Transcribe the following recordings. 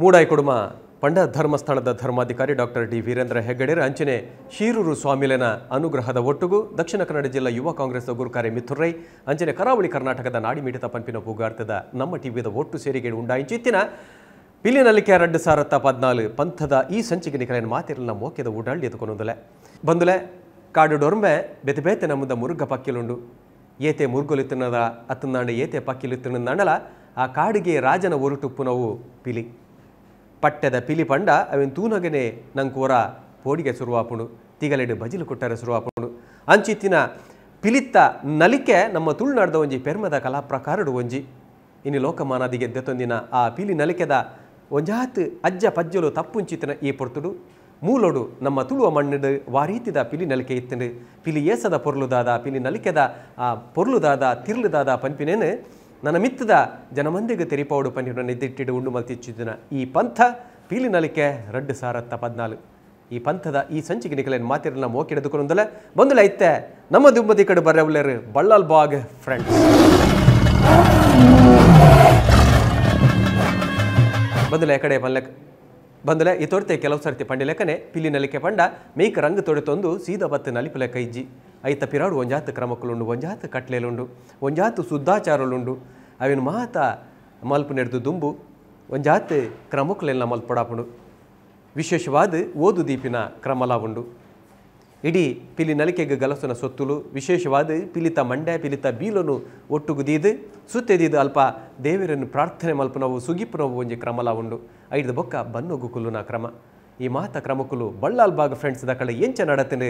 ಮೂಡಾಯಿ ಕುಡುಮ ಪಂಡ ಧರ್ಮಸ್ಥಳದ ಧರ್ಮಾಧಿಕಾರಿ ಡಾಕ್ಟರ್ ಡಿ ವೀರೇಂದ್ರ ಹೆಗ್ಗಡೆರ ಅಂಚನೆ ಶೀರೂರು ಸ್ವಾಮಿಲೆನ ಅನುಗ್ರಹದ ಒಟ್ಟುಗು ದಕ್ಷಿಣ ಕನ್ನಡ ಜಿಲ್ಲಾ ಯುವ ಕಾಂಗ್ರೆಸ್ ಗುರುಕಾರೆ ಮಿಥುರೈ ಅಂಚನೆ ಕರಾವಳಿ ಕರ್ನಾಟಕದ ನಾಡಿಮಿಡಿತ ಪಂಪಿನ ಪೂಗಾರ್ತದ ನಮ್ಮ ಟಿವಿದ ಒಟ್ಟು ಸೇರಿಗೆ ಉಂಡಾಯಿಂಚಿತ್ತಿನ ಪಿಲಿನಲಿಕೆ 2014 ಪಂಥದ ಈ ಸಂಚಿಕೆ ನಿಕಲೆನ ಮಾತಿರಲಿನ ಮೋಕ್ಯದ ಉಡಾಳಿ ಎದುಕೊನೊಂದುಲೆ ಬಂದುಲೆ ಕಾಡು ಡೊರ್ಮೆ ಬೆತೆ ಬೇತೆ ನಮ್ಮದ ಮುರುಘ ಪಕ್ಕಿಲುಂಡು ಏತೆ ಮುರುಗೊಲಿತ್ತಿನದ ಅತ್ತಂದಾಂಡ ಏತೆ ಪಕ್ಕಿಲಿತ್ತಿನಂದಾಂಡಲ ಆ ಕಾಡಿಗೆ ರಾಜನ ಒರುಟುಪ್ಪುನವು ಪಿಲಿ ಪಟ್ಟೆದ ಪಿಲಿ ಪಂಡ ಅವೆನ್ ತೂನಗನೆ ನಂಕೂರ ಪೋಡಿಗೆ ಶುರುವಾಪುಂಡು ತಿಗಲೆಡು ಬಜಿಲು ಕೊಟ್ಟರೆ ಶುರುವಾಪುಂಡು ಅಂಚಿತ್ತಿನ ಪಿಲಿತ್ತ ನಲಿಕೆ ನಮ್ಮ ತುಳುನಾಡ್ದ ಒಂಜಿ ಪೆರ್ಮದ ಕಲಾ ಪ್ರಕಾರಡು ಒಂಜಿ ಇನ್ನು ಲೋಕಮಾನದಿಗೆ ದೆತ್ತೊಂದಿನ ಆ ಪಿಲಿ ನಲಿಕೆದ ಒಂಜಾತ್ ಅಜ್ಜ ಪಜ್ಜಲು ತಪ್ಪುಂಚಿತ್ತಿನ ಈ ಪೊರ್ತುಡು ಮೂಲೊಡು ನಮ್ಮ ತುಳುವ ಮಣ್ಣು ವಾರೀತಿದ ಪಿಲಿ ನಲಿಕೆ ಇತ್ತಂಡು ಪಿಲಿ ಏಸದ ಪೊರ್ಲುದಾದ ಪಿಲಿ ನಲಿಕೆದ ಆ ಪೊರ್ಲುದಾದ ತಿರ್ಲುದಾದ ಪನ್ಪಿನೇನು ನನ್ನ ಮಿತ್ತದ ಜನಮಂದಿಗೆ ತೆರಿಪಾವಡು ಪನ್ಪಿನ ನಿದ್ದಿಟ್ಟಿಡು ಉಂಡು ಮಲ್ತಿಚ್ಚಿದಿನ ಈ ಪಂಥ ಪೀಲಿ ನಲಿಕೆ 2014 ಈ ಪಂಥದ ಈ ಸಂಚಿಕೆ ನಿಕಲೇನು ಮಾತಿರಲಿನ ಮೋಕಿಡದುಕೊಂದಲೆ ಬಂದುಲ ಐತೆ ನಮ್ಮ ದುಮ್ಮದಿ ಕಡೆ ಬರ್ರವಲೇರು ಬಳ್ಳಾಲ್ ಬಾಗ್ ಫ್ರೆಂಡ್ಸ್ ಬಂದುಲ ಕಡೆ ಪಲ್ಲೆಕ್ ಬಂದಲೆ ಈ ತೋರ್ತೆ ಕೆಲವು ಸರ್ತಿ ಪಂಡಿಲೆಕ್ಕನೆ ಪಿಲಿ ನಲಿಕೆ ಪಂಡ ಮೇಕ್ ರಂಗು ತೊಡೆತೊಂದು ಸೀದಾ ಬತ್ತು ನಲಿಪುಲೆಕ್ಕ ಇಜ್ಜಿ ಐತ ಪಿರಾಡು ಒಂಜಾತು ಕ್ರಮಕ್ಕಲುಂಡು ಒಂಜಾತು ಕಟ್ಲೆಲುಂಡು ಒಂಜಾತು ಶುದ್ಧಾಚಾರಲುಂಡು ಅವಿನ ಮಾತ ಮಲ್ಪು ನೆಡ್ದು ದುಂಬು ಒಂಜಾತು ಕ್ರಮಕ್ಕಲೆಲ್ಲ ಮಲ್ಪಡಾಪುಂಡು ವಿಶೇಷವಾದ ಓದು ದೀಪಿನ ಕ್ರಮಲ ಉಂಡು ಇಡೀ ಪಿಲಿ ನಲಿಕೆಗೆ ಗಲಸುನ ಸೊತ್ತುಲು ವಿಶೇಷವಾದ ಪಿಲಿತ ಮಂಡೆ ಪಿಲಿತ ಬೀಲನು ಒಟ್ಟುಗುದೀದು ಸುತ್ತೆದೀದು ಅಲ್ಪ ದೇವರನ್ನು ಪ್ರಾರ್ಥನೆ ಮಲ್ಪನವು ಸುಗಿಪುನವು ಒಂಜಿ ಕ್ರಮಲ ಉಂಡು ಐದು ಬೊಕ್ಕ ಬನ್ನೊಗು ಕುಲ್ಲುನ ಕ್ರಮ ಈ ಮಾತ ಕ್ರಮಕ್ಕುಲು ಬಳ್ಳಾಲ್ ಬಾಗ್ ಫ್ರೆಂಡ್ಸ್ ದಕಳ ಎಂಚ ನಡತಿನ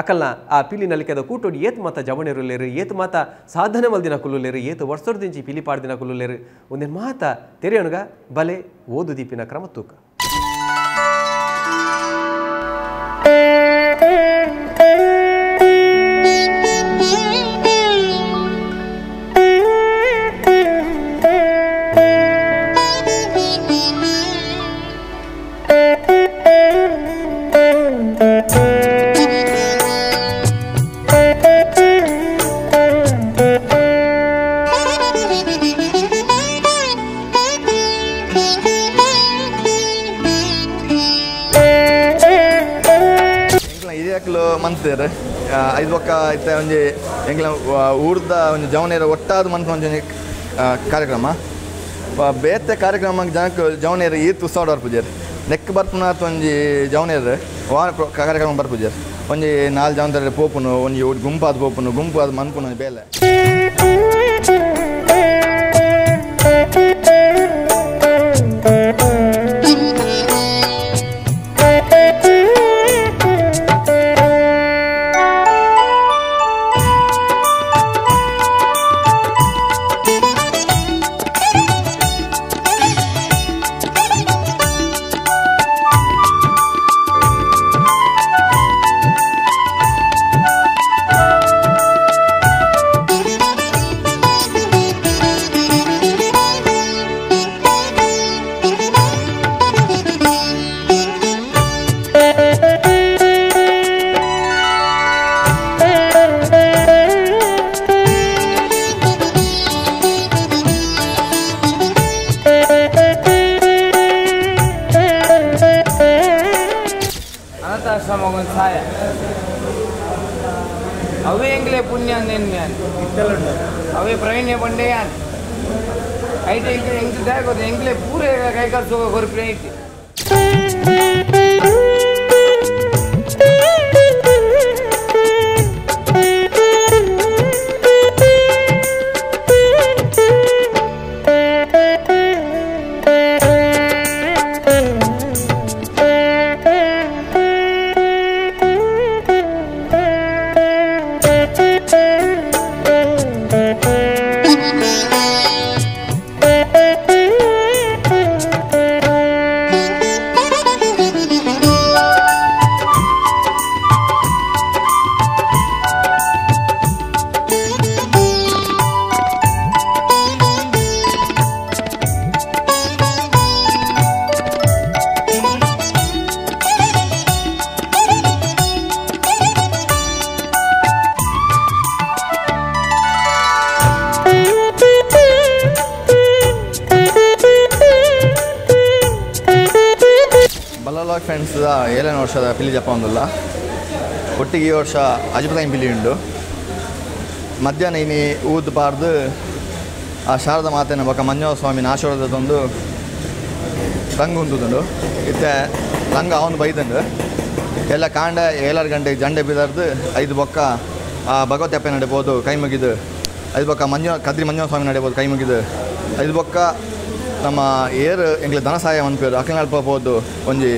ಅಕಲ್ನ ಆ ಪಿಲಿ ನಲಿಕೆದ ಕೂಟೋಡಿ ಏತ್ ಮಾತ ಜವಣಿರುಲೇರು ಏತ್ ಮಾತ ಸಾಧನೆ ಮಲ್ದಿನ ಕುಲ್ಲುಲೇರು ಏತ್ ವರ್ಷದಿಂಚಿ ಪಿಲಿ ಪಾಡ್ದಿನ ಕುಲ್ಲುಲೇರು ಒಂದೇನು ಮಾತ ತೆರೆಯಣಗ ಬಲೆ ಓದು ದೀಪಿನ ಕ್ರಮ ತೂಕ. ಮಂತೇರು ಐದು ಬೊಕ್ಕ ಇತ್ತೆ ಒಂಜಿ ಎಂಕ್ಲ ಊರ್ದ ಒಂಜಿ ಜವನೇರ ಒಟ್ಟಾದ ಮನ್ಪುನ ಒಂಜಿ ಕಾರ್ಯಕ್ರಮ ಬೇತೆ ಕಾರ್ಯಕ್ರಮ ಜನಕ್ಕೆ ಜವನೇರು ಈತ್ ಉತ್ಸವ ಬರ್ಪುಜೆರ್ ನೆಕ್ ಬರ್ಪುನಾತ್ ಒಂಜಿ ಜವನೇರು ವಾರ ಕಾರ್ಯಕ್ರಮ ಬರ್ಪುಜೆರ್ ಒಂಜಿ ನಾಲ್ ಜವನದ ಪೋಪುನು ಒಂಜಿ ಗುಂಪಾದ ಪೋಪುನು ಗುಂಪಾದ ಮನ್ಪುನ ಒಂಜಿ ಬೇಲೆ. ಅವೇ ಎಂಗ್ಲೆ ಪುಣ್ಯ ಅವೇ ಪ್ರವೀಣ್ಯ ಬಂಡೆ ಐತೆ ಎಂಗ್ ಎಂಗ್ಲೆ ಪೂರ ಕೈಕಾಲು ಕೊರಪೆ ಐತಿ. Thank you. Ballalbagh friends 7ನೇ ವರ್ಷದ ಪಿಲಿ ಜಪ ಒಂದುಲ್ಲ ಒಟ್ಟಿಗೆ ಈ ವರ್ಷ ಅಜಿಪತಾಯಿ ಪಿಲಿ ಉಂಡು. ಮಧ್ಯಾಹ್ನ ಇನಿ ಊದು ಪಾರ್ದು ಆ ಶಾರದಾ ಮಾತೆನ ಬೊಕ್ಕ ಮಂಜುನಾಥ ಸ್ವಾಮಿನ ಆಶೀರ್ವಾದದೊಂದು ರಂಗು ಉಂತುದುಂಡು. ಇತ್ತೆ ರಂಗ ಅವನು ಬೈದುಂಡು. ಎಲ್ಲ ಕಾಂಡ 7 ಗಂಟೆಗೆ ಜಂಡೆ ಬಿದಾರ್ದು 5 ಬೊಕ್ಕ ಆ ಭಗವತಿ ಅಪ್ಪೆ ನಡಿಬೋದು ಕೈ ಮುಗಿದು, 5 ಬೊಕ್ಕ ಕದ್ರಿ ಮಂಜುನಾಥ ಸ್ವಾಮಿ ನಡಿಬೋದು ಕೈ ಮುಗಿದು, 5 ಬೊಕ್ಕ ನಮ್ಮ ಏರು ಎಂಕ್ಲೆ ಧನ ಸಹಾಯ ಮನ್ಪೇರು ಅಕ್ಲೆ ನಲ್ಪ ಪೋದು ಒಂಜಿ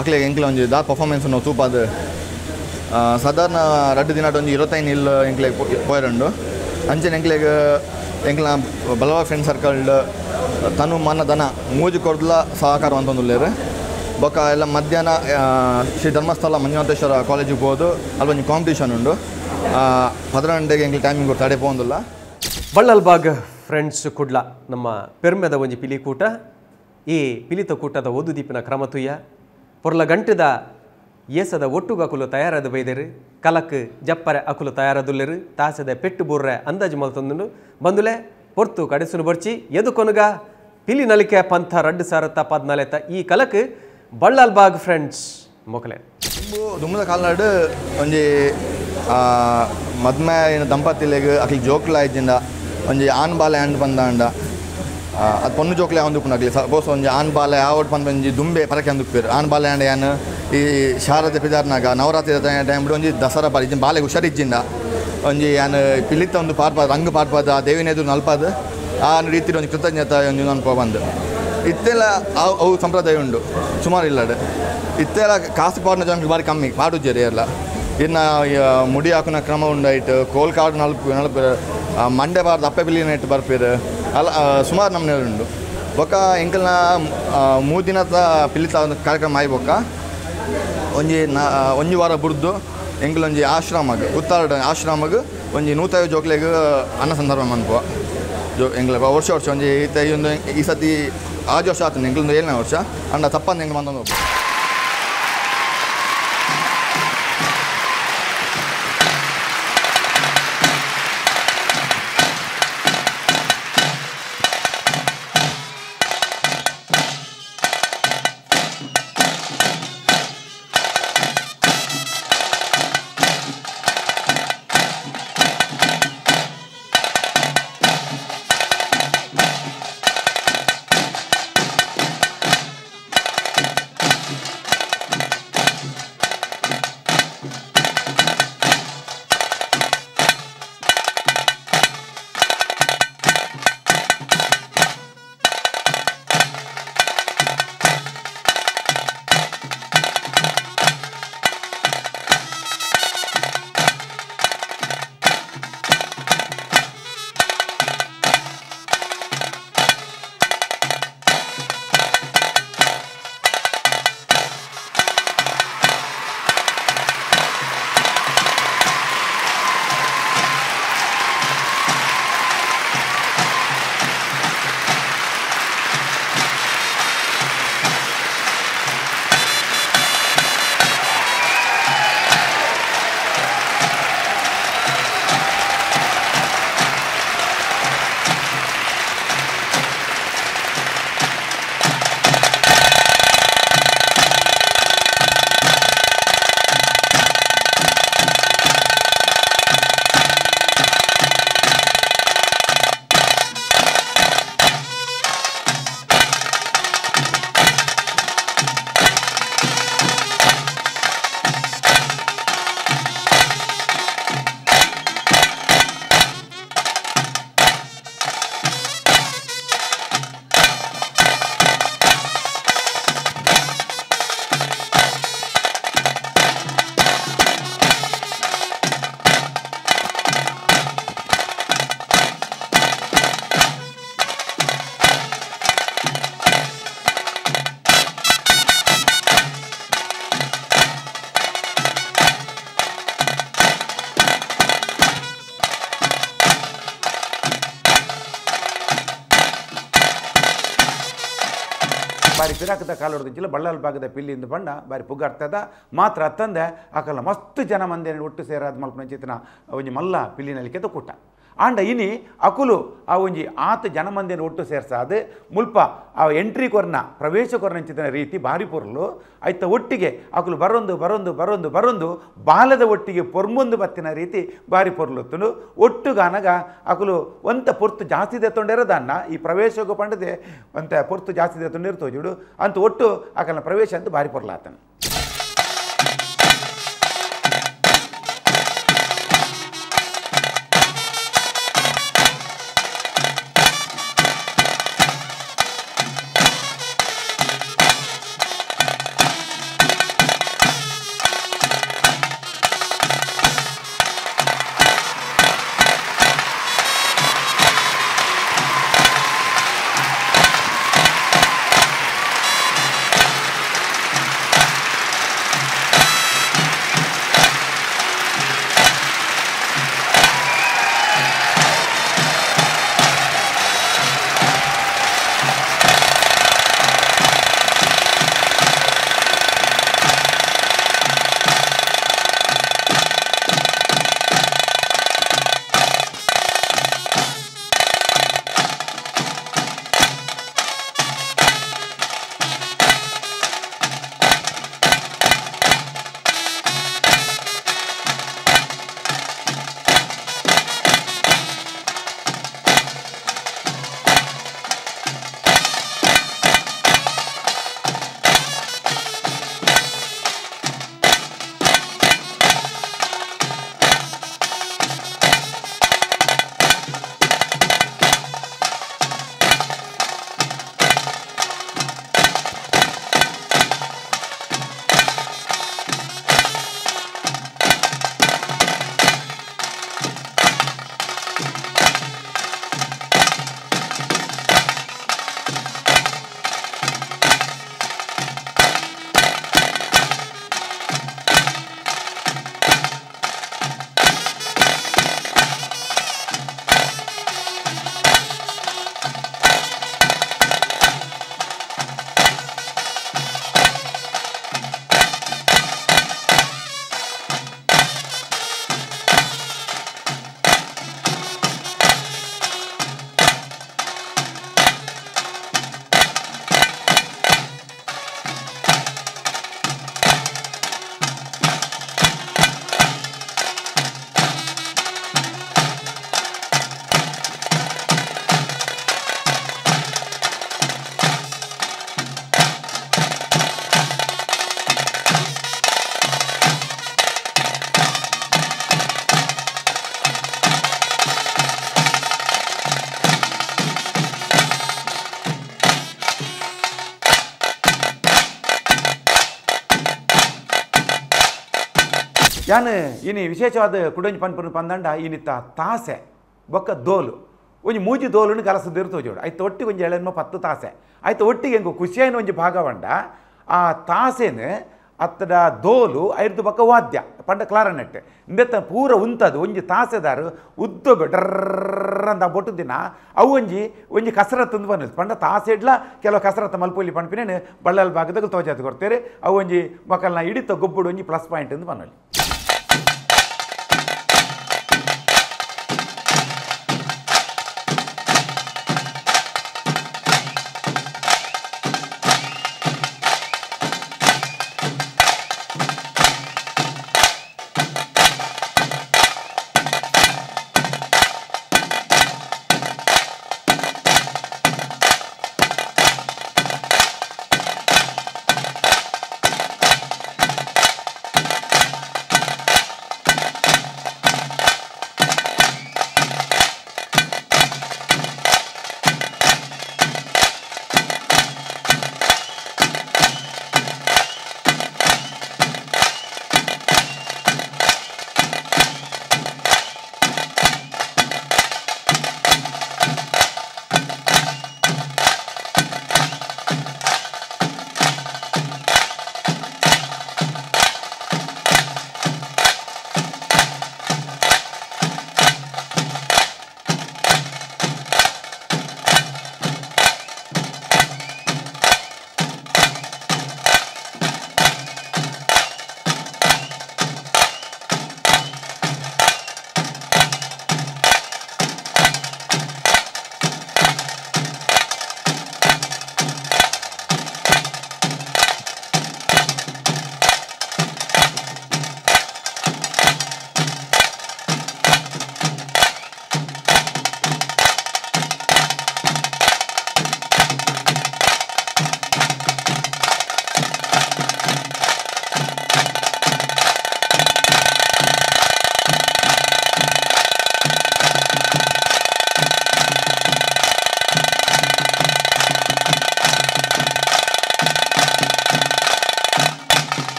ಅಕ್ಲೆ ಎಂಕ್ಲೆ ಒಂಜಿ ದಾ ಪರ್ಫಾರ್ಮೆನ್ಸ್ ನಾವು ತೂಪಾದು ಸಾಧಾರಣ 2 ದಿನ ಒಂಜಿ 25 ಇಲ್ಲು ಎಂಕ್ಲೆ ಪೋಯರುಂಡು. ಅಂಚನೆ ಎಂಕ್ಲೆಗ್ ಎಂಕ್ಲ ಬಲವ ಫ್ರೆಂಡ್ ಸರ್ಕಲ್ ತನು ಮನ ದನ ಮೂಜಿ ಕೊರ್ದಲ ಸಹಕಾರ ಅಂತಂದುಲ್ಲೇರು. ಬೊಕ್ಕ ಎಲ್ಲ ಮಧ್ಯಾಹ್ನ ಶ್ರೀ ಧರ್ಮಸ್ಥಳ ಮಂಜುನಾಥೇಶ್ವರ ಕಾಲೇಜಿಗೆ ಹೋದು ಅಲ್ಲಿ ಒಂಜಿ ಕಾಂಪಿಟೇಷನ್ ಉಂಡು. 12 ಗಂಟೆಗೆ ಎಂಕ್ಲೆ ಟೈಮಿಂಗ್ ತಡೆ ಪೋಂದುಲ್ಲ. ಬಳ್ಳಲ್ಬಾಗ್ ಫ್ರೆಂಡ್ಸ್ ಕುಡ್ಲ ನಮ್ಮ ಪೆರ್ಮೆದ ಒಂಜಿ ಪಿಲಿಕೂಟ. ಈ ಪಿಲಿತ ಕೂಟದ ಓದುದೀಪಿನ ಕ್ರಮತುಯ್ಯ ಪೊರ್ಲ ಗಂಟೆದ ಏಸದ ಒಟ್ಟುಗ ಅಕುಲು ತಯಾರಾದ ಬೈದರು. ಕಲಕ್ ಜಪ್ಪರೆ ಅಕುಲು ತಯಾರದುಲ್ಲೆರು. ತಾಸದ ಪೆಟ್ಟು ಬೂರ್ರೆ ಅಂದಾಜು ಮಲ್ತೊಂದುಂಡು. ಬಂದುಲೆ ಪೊರ್ತು ಕಡೆಸುನು ಬರ್ಚಿ ಎದುಕೊನುಗ ಪಿಲಿ ನಲಿಕೆ ಪಂಥ 2014 ಈ ಕಲಕ್ ಬಳ್ಳಲ್ಬಾಗ್ ಫ್ರೆಂಡ್ಸ್ ಮೊಕಲೆ. ದುಮ್ಮದ ಕಾಲ್ನಾಡು ಒಂಜಿ ಮದ್ಮೆ ದಂಪತಿಲೆಗ್ ಅಕ್ಲಿ ಜೋಕ್ಲ ಇಜ್ಜಿಂದ ಒಂಜಿ ಆನ್ ಬಾಲೆ ಆಂಡ್ ಪಂದಾಂಡ ಅದು ಪೊಣ್ಣು ಜೋಕ್ಲೆ ಯಾವಂದು ಅಕ್ಲಿ ಸಪೋಸ್ ಒಂಜಿ ಆನ್ ಬಾಲೆ ಯಾವಡ್ ಪಂದ್ ಒಂಜಿ ದುಂಬೆ ಪರಕೆ ಅಂದುಪ್ಪೇರು. ಆನ್ ಬಾಲೆ ಆಂಡ ಯಾನ್ ಈ ಶಾರದೆ ಪಿದಾರ್ನಾಗ ನವರಾತ್ರಿ ಟೈಮ್ ಒಂಜಿ ದಸರಾ ಬಾರಿ ಇಜ್ಜಿನ ಬಾಲೆಗೆ ಹುಷಾರಿಜ್ಜಿಂದ ಒಂಜಿ ಯಾನ್ ಪಿಲಿತ ಒಂದು ಪಾರ್ಪಾದ ರಂಗು ಪಾರ್ಪಾದ ಆ ದೇವಿನ ಎದುರು ನಲ್ಪಾದ ಆ ರೀತಿ ಒಂಜಿ ಕೃತಜ್ಞತೆ ಒಂಜಿ ಅನುಭವ ಬಂದು ಇತ್ತೆಲ್ಲ ಅವು ಸಂಪ್ರದಾಯ ಉಂಡು ಸುಮಾರು ಇಲ್ಲಡೆ. ಇತ್ತೆಲ್ಲ ಕಾಸು ಪಾಡಿನ ಜನಕ್ಕೆ ಭಾರಿ ಕಮ್ಮಿ ಪಾಡುಜ್ಜರಿ ಎಲ್ಲ. ಇನ್ನು ಮುಡಿ ಹಾಕುನ ಕ್ರಮ ಉಂಡಾಯ್ತು ಕೋಲ್ ಕಾಡು ನಲ್ಪು ನಲ್ಪು ಮಂಡೆ ಬಾರ್ದು ಅಪ್ಪೆ ಬಿಲ್ಲಿನ ಇಟ್ಟು ಬರ್ಪೇರು ಅಲ್ಲ ಸುಮಾರು ನಮ್ಮನೆ ಉಂಡು. ಬೊಕ್ಕ ಎಂಕಲ್ನ 3 ದಿನದ ಪಿಲಿತ ಒಂದು ಕಾರ್ಯಕ್ರಮ ಆಯಿ ಬೊಕ್ಕ ಒಂಜಿ ಒಂಜಿ ವಾರ ಬುಡ್ದು ಎಂಕಲೊಂಜಿ ಆಶ್ರಮಗ್ ಉತ್ತಾರ ಆಶ್ರಮಗ್ ಒಂಜಿ 150 ಜೋಕ್ಲೆಗ್ ಅನ್ನ ಸಂದರ್ಭ ಮನ್ಪುವ ಜೋ ಎಂಕ್ಲ ವರ್ಷ ವರ್ಷ ಒಂಜಿ ಒಂದು ಈ ಸತಿ 6 ವರ್ಷ ಆತಂದು ಎಂಕ್ಲೊಂದು 7ನೇ ವರ್ಷ ಅಂಡ ತಪ್ಪಂದು ಎಂಕ್ ಮಂದೊಂದು. ಬಾರಿ ಪಿರಾಕದ ಕಾಲೊಡ್ದಿಂಚಿಲ್ಲ ಬಳ್ಳಾಲ್ ಭಾಗದ ಪಿಲ್ಲಿಂದ ಬಣ್ಣ ಬಾರಿ ಪುಗಾರ್ತದ ಮಾತ್ರ ಅತ್ತಂದೆ ಆಕಲ್ಲ ಮಸ್ತ್ ಜನ ಮಂದಿ ಒಟ್ಟು ಸೇರಾದ ಮಲ್ಪನ ಚೇತನ ಒಂಜಿ ಮಲ್ಲ ಪಿಲ್ಲಿನಲ್ಲಿ ಕೂಟ. ಆಂಡ ಇನಿ ಅಕುಲು ಆ ಒಂಜಿ ಆತ ಜನಮಂದಿನ ಒಟ್ಟು ಸೇರ್ಸಾದ ಮುಲ್ಪ ಆ ಎಂಟ್ರಿ ಕೊರ್ನ ಪ್ರವೇಶ ಕೊರ್ನಂಚಿನ ರೀತಿ ಭಾರಿ ಪೊರ್ಲು ಐತ ಒಟ್ಟಿಗೆ ಅಕುಲು ಬರೊಂದು ಬರೊಂದು ಬರೊಂದು ಬರೊಂದು ಬಾಲದ ಒಟ್ಟಿಗೆ ಪೊರ್ಮೊಂದು ಬತ್ತಿನ ರೀತಿ ಭಾರಿ ಪೊರ್ಲುತ್ತುನು ಒಟ್ಟುಗಾನಗ ಅಕುಲು ಒಂತ ಪೊರ್ತು ಜಾಸ್ತಿ ದೆತ್ತೊಂಡಿರೋದನ್ನ ಈ ಪ್ರವೇಶಕ್ಕೂ ಪಂಡದೆ ಒಂತ ಪೊರ್ತು ಜಾಸ್ತಿ ದೆತ್ತೊಂಡಿರ್ತೋಜುಡು ಅಂತ ಒಟ್ಟು ಅಕಲ್ನ ಪ್ರವೇಶ ಅಂತ ಭಾರಿ ಪೊರ್ಲಾತನು. ಯಾನ್ ಇನಿ ವಿಶೇಷವಾದ ಕುಡಂಜಿ ಪನ್ಪುನ ಪಂದಂಡ ಇನಿತ ತಾಸೆ ಬೊಕ್ಕ ದೋಲು ಒಂಜಿ ಮೂಜಿ ದೋಲುನು ಕಲಸದಿರು ತೋಜೋಡು ಐತ ಒಟ್ಟಿಗೆ ಒಂಜಿ ಏಳೆನ್ಮ 10 ತಾಸೆ ಐತ ಒಟ್ಟಿಗೆ ಎಂಕು ಖುಷಿಯಾಯಿನ ಒಂಜಿ ಭಾಗವಂಡ ಆ ತಾಸೆನ ಅತ್ತಡ ದೋಲು ಐರ್ದು ಬೊಕ್ಕ ವಾದ್ಯ ಪಂಡ ಕ್ಲಾರನೆಟ್ ಇಂದೆತ್ತ ಪೂರ ಉಂತದು ಒಂಜಿ ತಾಸೆದಾರು ಉದ್ದೊಗು ಡರ್ರ ಅಂತ ಬೊಟ್ಟು ದಿನ ಅವು ಒಂಜಿ ಒಂಜಿ ಕಸರತ್ತು ಅಂದ್ ಬನ್ನದು ಪಂಡ ತಾಸೆಡ್ಲ ಕೆಲವು ಕಸರತ್ತು ಮಲ್ಪೊಲಿ ಪನ್ಪಿನೇನು ಬಳ್ಳಲ್ ಭಾಗದಾಗ ತೋಜಾತ್ ಕೊಡ್ತೇವೆ ಅವು ಒಂಜಿ ಮಕ್ಕಳನ್ನ ಹಿಡಿತ ಗೊಬ್ಬಡು ಒಂಜಿ ಪ್ಲಸ್ ಪಾಯಿಂಟ್ ಅಂದ್ ಬನ್ನಲಿ.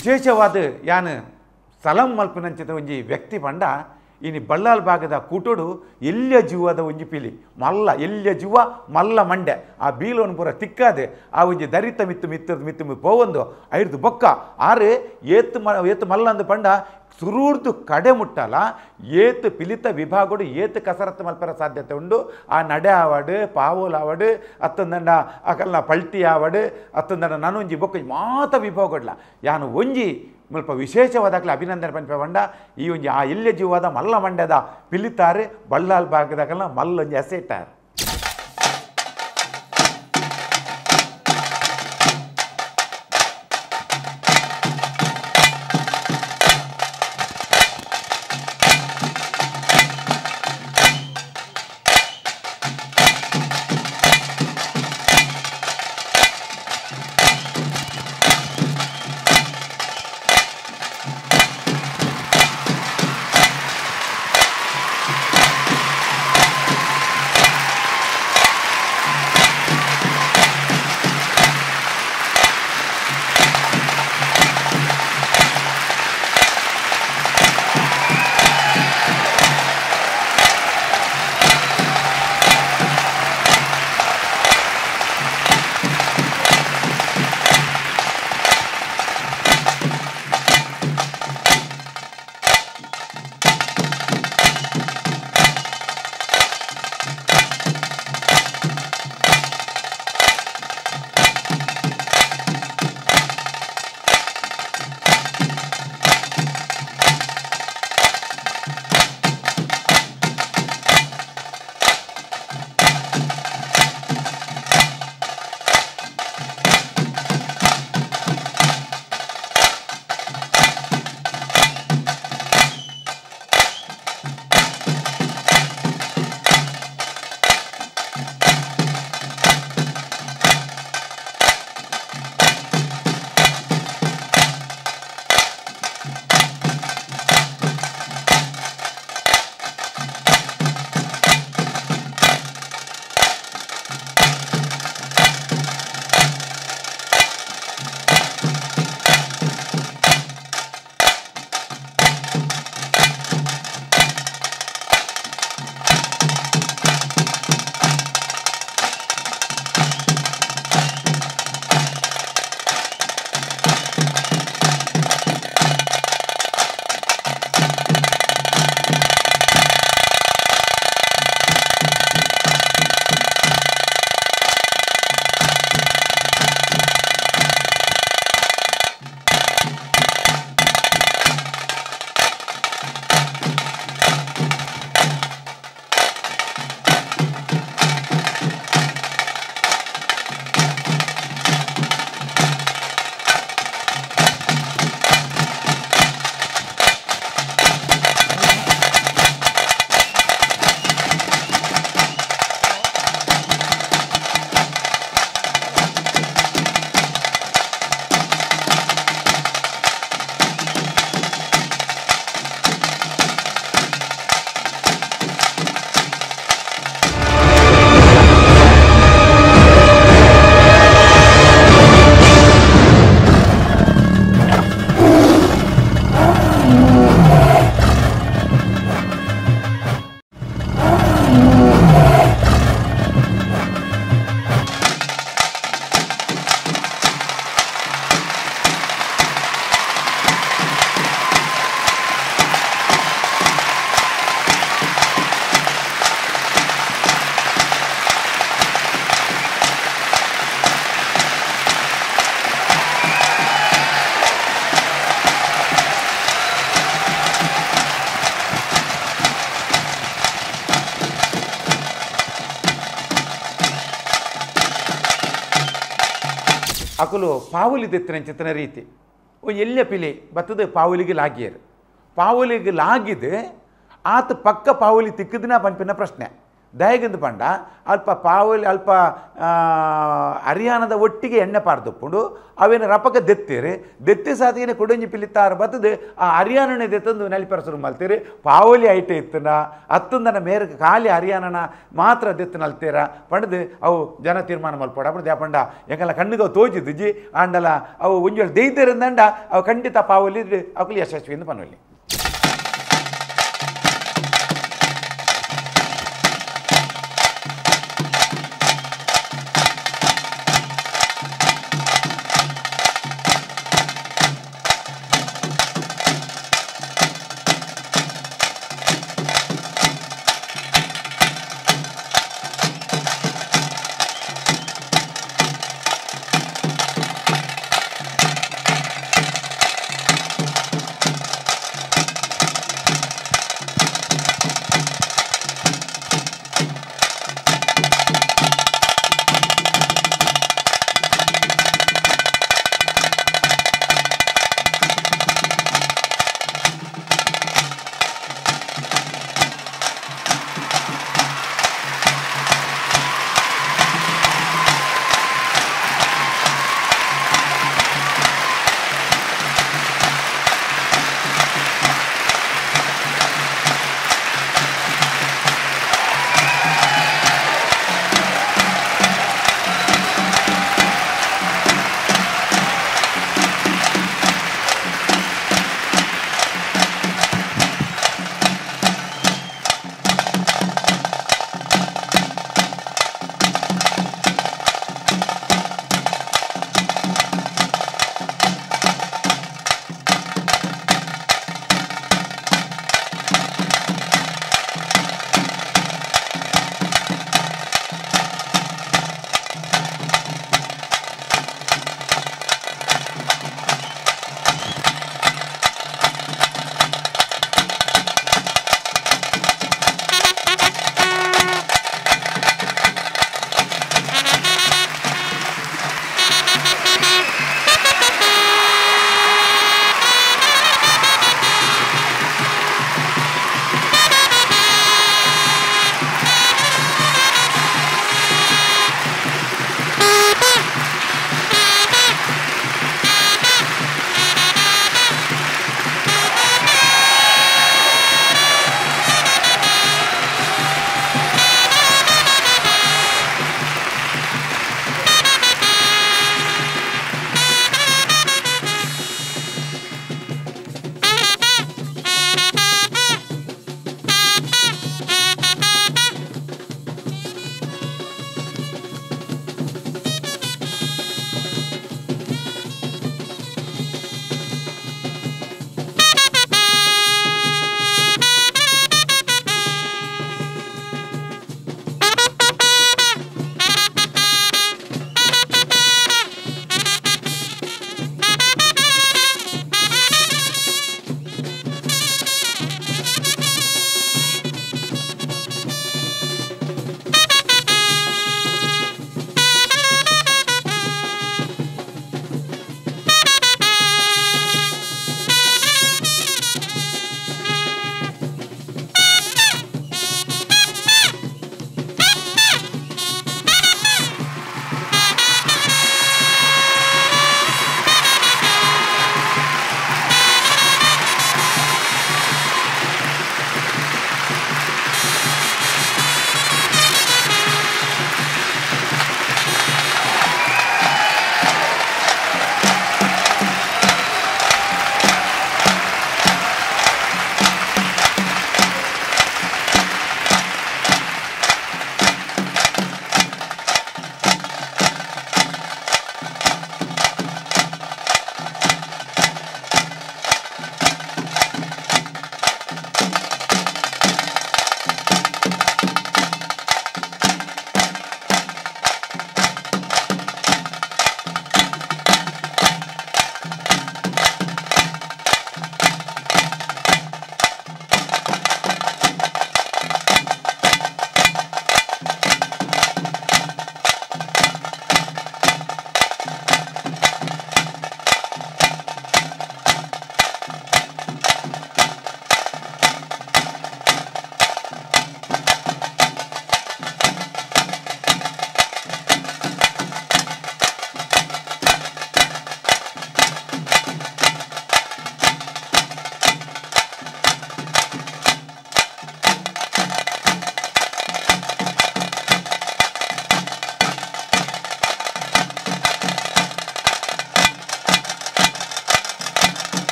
ವಿಶೇಷವಾದ ಯಾನ್ ಸಲಂ ಮಲ್ಪನಂಚಿತ ಒಂಜಿ ವ್ಯಕ್ತಿ ಪಂಡ ಇನಿ ಬಳ್ಳಾಲ್ ಭಾಗದ ಕೂಟೋಡು ಎಲ್ಲಿಯ ಜೀವದ ಒಂಜಿ ಪಿಲಿ ಮಲ್ಲ ಎಲ್ಲಿಯ ಜೀವ ಮಲ್ಲ ಮಂಡೆ ಆ ಬೀಲೋನ್ ಪೂರ ತಿಕ್ಕಾದೆ ಆ ಒಂಜಿ ದರಿತ ಮಿತ್ತು ಮಿತ್ತು ಮಿತ್ತು ಪೋವೊಂದು ಐರ್ದು ಬೊಕ್ಕ ಆರು ಏತು ಏತು ಮಲ್ಲ ಅಂದು ಪಂಡ ಸುರೂರ್ದು ಕಡೆ ಮುಟ್ಟಲ್ಲ ಏತು ಪಿಲಿತ ವಿಭಾಗಡು ಏತು ಕಸರತ್ತು ಮಲ್ಪರ ಸಾಧ್ಯತೆ ಉಂಡು ಆ ನಡೆ ಆವಡು ಪಾವೋಲ್ ಆವಡು ಅತ್ತಂದಂಡ ಅಕಲ್ನ ಪಲ್ಟಿ ಆವಡು ಅತ್ತಂದಂಡ ನಾನೊಂಜಿ ಬೊಕ್ಕ ಮಾತ ವಿಭಾಗಡ್ಲ ಯಾನು ಒಂಜಿ ಮುಲ್ಪ ವಿಶೇಷವಾದಾಗಲೇ ಅಭಿನಂದನೆ ಪನ್ಪೆ ಪಂಡ ಈ ಒಂಜಿ ಆ ಎಲ್ಯ ಜೀವದ ಮಲ್ಲ ಮಂಡ್ಯದ ಪಿಲಿತಾರೆ ಬಳ್ಳಾಲ್ ಭಾಗದಾಗಲ್ಲ ಮಲ್ಲೊಂಜಿ ಅಸೆಟಾರ್. ಅಕುಲು ಪಾವುಲಿ ದೆತ್ತಿನಂಚಿತ್ತಿನ ರೀತಿ ಒಂಜಿ ಎಲ್ಯ ಪಿಲಿ ಬತ್ತದ ಪಾವುಲಿಗೆ ಲಾಗಿಯರು ಪಾವುಲಿಗೆ ಲಾಗಿದೆ ಆತ ಪಕ್ಕ ಪಾವುಲಿ ತಿಕ್ಕಿದಿನ ಪನ್ಪಿನ ಪ್ರಶ್ನೆ. ದಾಯಗಂದು ಪಂಡ ಅಲ್ಪ ಪಾವಲಿ ಅಲ್ಪ ಹರಿಯಾಣದ ಒಟ್ಟಿಗೆ ಎಣ್ಣೆ ಪಾರ್ದುಪ್ಪುಂಡು ಅವೇನು ರಪಕ ದೆತ್ತೀರಿ ದೆತ್ತಿ ಸಾತಿಗೆ ಕುಡಂಜಿ ಪಿಲಿತಾರ ಬತ್ತದು ಆ ಹರಿಯಾಣನೆ ದೆತ್ತಂದು ನಲಿಪರ ಶುರು ಮಲ್ತೀರಿ ಪಾವಲಿ ಐಟೆ ಇತ್ತನ ಅತ್ತಂದನ ಮೇರೆ ಖಾಲಿ ಹರಿಯಾಣನ ಮಾತ್ರ ದೆತ್ತು ನಲ್ತೀರ ಪಂಡದು ಅವು ಜನ ತೀರ್ಮಾನ ಮಲ್ಪಡ ಅప్పుడు ದೇಪಂಡ ಎಂಕಲ್ಲ ಕಣ್ಣಿಗೆ ಅವು ತೋಜಿದ್ದುಜಿ ಆಂಡಲ ಅವು ಒಂಜಿ ದೆಯ್ದಿರಂದಂಡ ಅವು ಖಂಡಿತ ಪಾವಲಿ ಅವು ಯಶಸ್ವಿ ಎಂದು ಪನ್ನುವಲ್ಲಿ.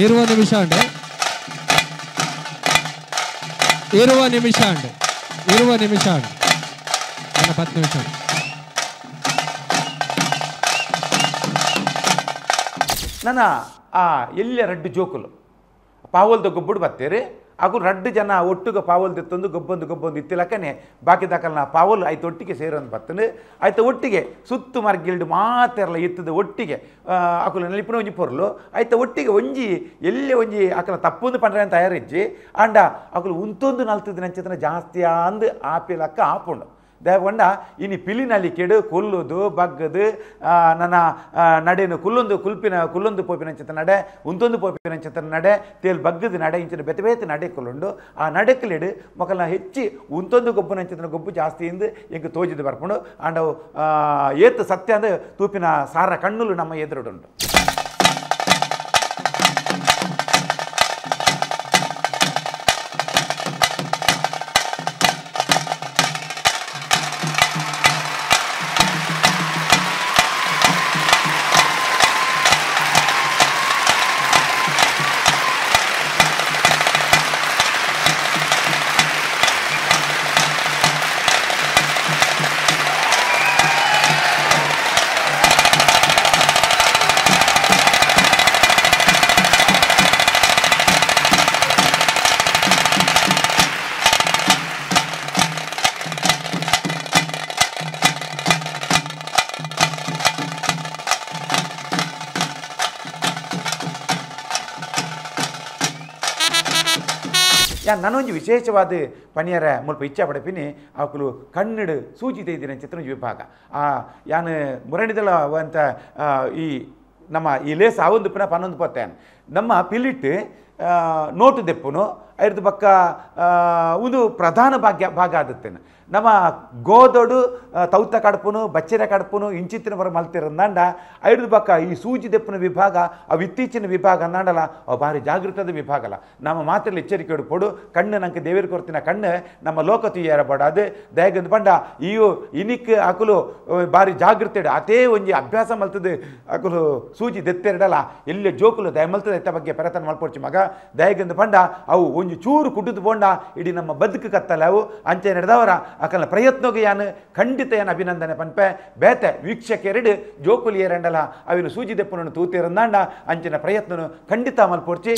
20 ನಿಮಿಷ ಉಂಡು 20 ನಿಮಿಷ ಉಂಡು 20 ನಿಮಿಷ ಉಂಡು ನನ್ನ 10 ನಿಮಿಷ ಉಂಡು. ನನ್ನ ಆ ಎಲ್ಲ ರಡ್ಡು ಜೋಕುಲು ಪಾವಲ್ದ ಗೊಬ್ಬುಡು ಬತ್ತೇರಿ ಅಗು ರಡ್ಡು ಜನ ಒಟ್ಟುಗ ಪಾವಲ್ ದೆತ್ತೊಂದು ಗೊಬ್ಬೊಂದು ಗೊಬ್ಬೊಂದು ಇತ್ತಿಲಕ್ಕನೆ ಬಾಕಿ ದಾಕಲ್ನ ಪಾವಲ್ ಆಯ್ತು ಒಟ್ಟಿಗೆ ಸೇರೊಂದು ಬತ್ತನು ಆಯ್ತು ಒಟ್ಟಿಗೆ ಸುತ್ತು ಮರ್ಗಿಲ್ಡು ಮಾತೆರಲ ಇತ್ತದ ಒಟ್ಟಿಗೆ ಅಕುಲು ನಲಿಪುನ ಒಂಜಿ ಪೊರ್ಲು ಆಯ್ತು ಒಟ್ಟಿಗೆ ಒಂಜಿ ಎಲ್ಲೆ ಒಂಜಿ ಅಕಲ ತಪ್ಪೊಂದು ಪಂಡ್ರೆ ತಯಾರಿಜ್ಜಿ ಆಂಡ ಅಕುಲು ಉಂತೊಂದು ನಲ್ತದ ನಂಚತನ ಜಾಸ್ತಿ ಅಂದು ಆಪಿಲಕ್ಕ ಆಪುಂಡು ದೇವಗೊಂಡ ಇನಿ ಪಿಲಿನಲಿಕೆಡು ಕೊಲ್ಲುದು ಬಗ್ಗದು ನನ್ನ ನಡೆನು ಕುಲ್ಲೊಂದು ಕುಲ್ಪಿನ ಕುಲ್ಲೊಂದು ಪೋಪಿನಂಚಿತ ನಡೆ ಉಂತೊಂದು ಪೋಪಿನಂಚಿತ ನಡೆ ತೇಲ್ ಬಗ್ಗದ ನಡೆ ಇಂಚಿನ ಬೆತೆ ಬೇತೆ ನಡೆ ಕೊಲ್ಲುಂಡು ಆ ನಡೆಕಲಿಡು ಮೊಕಲ್ನ ಹೆಚ್ಚಿ ಉಂತೊಂದು ಗೊಬ್ಬುನಂಚಿತನ ಗೊಬ್ಬು ಜಾಸ್ತಿ ಇಂದು ಎಂಕ್ ತೋಜಿದು ಬರ್ಪುಂಡು ಆಂಡ ಏತ್ ಸತ್ಯ ಅಂದು ತೂಪಿನ ಸಾರ ಕಣ್ಣುಲು ನಮ್ಮ ಎದುರುಡುಂಡು. ನಾನೊಂದು ವಿಶೇಷವಾದ ಪನಿಯರ ಮುಲ್ಪ ಇಚ್ಛೆ ಪಡಪಿನಿ ಅಕುಲು ಕಣ್ಣಡು ಸೂಚಿ ತೆಯ್ದಿನ ಚಿತ್ರ ವಿಭಾಗ ಆ ಯಾನು ಮುರಣಿದಳ ಅಂತ ಈ ನಮ್ಮ ಈ ಲೇಸ್ ಆವೊಂದು ಪುನಃ ಪನ್ನೊಂದು ಪೊತ್ತೇನು ನಮ್ಮ ಪಿಲಿಟ್ಟು ನೋಟು ದೆಪ್ಪುನು ಐದು ಪಕ್ಕ ಒಂದು ಪ್ರಧಾನ ಭಾಗ ಆದುತ್ತೇನೆ ನಮ್ಮ ಗೋದೊಡು ತೌತ ಕಡಪುನು ಬಚ್ಚೆರೆ ಕಡಪುನು ಇಂಚಿತ್ತಿನ ಬರ ಮಲ್ತಿರಂದಾಂಡ ಐದು ಪಕ್ಕ ಈ ಸೂಜಿ ದೆಪ್ಪುನ ವಿಭಾಗ ಅವು ಇತ್ತೀಚಿನ ವಿಭಾಗ ಅಂದಾಂಡಲ್ಲ ಅವು ಭಾರಿ ಜಾಗೃತದ ವಿಭಾಗ ಅಲ್ಲ. ನಮ್ಮ ಮಾತ್ರಲ್ಲಿ ಎಚ್ಚರಿಕೆ ಕೊಡು ಕಣ್ಣು ನಂಗೆ ದೇವಿರ ಕೊರ್ತಿನ ಕಣ್ಣು ನಮ್ಮ ಲೋಕ ತುಯ್ಯಾರ ಅದು ದಯಗಂದು ಪಂಡ ಇವು ಇನಿಕ್ ಅಕುಲು ಭಾರಿ ಜಾಗೃತೆ ಅತೇ ಒಂಜಿ ಅಭ್ಯಾಸ ಮಲ್ತದೆ ಅಕುಲು ಸೂಜಿ ದೆತ್ತೆರಡಲ್ಲ ಎಲ್ಲಿ ಜೋಕುಲು ದಯ ಮಲ್ತದೆ ಎತ್ತ ಬಗ್ಗೆ ಪೆರತನ ಮಲ್ಪೊಡ್ಚಿ ಮಗ ದಯಗಂದು ಪಂಡ ಅವು ಒಂಜಿ ಚೂರು ಕುಡ್ದು ಪೋಂಡ ಇಡೀ ನಮ್ಮ ಬದುಕು ಕತ್ತಲ್ಲ ಅವು ಅಂಚೆ ನಡೆದವರ ಅಕಲ ಪ್ರಯತ್ನಗೆ ಯಾನು ಖಂಡಿತ ಏನು ಅಭಿನಂದನೆ ಪನ್ಪೆ ಬೇತೆ ವೀಕ್ಷಕೆರಡು ಜೋಕುಲಿ ಏರಂಡಲ ಅವಿನ ಸೂಜಿ ದೆಪ್ಪನನ್ನು ತೂತಿರಂದಾಂಡ ಅಂಚಿನ ಪ್ರಯತ್ನನು ಖಂಡಿತ ಮಲ್ಪೊಡ್ಚಿ.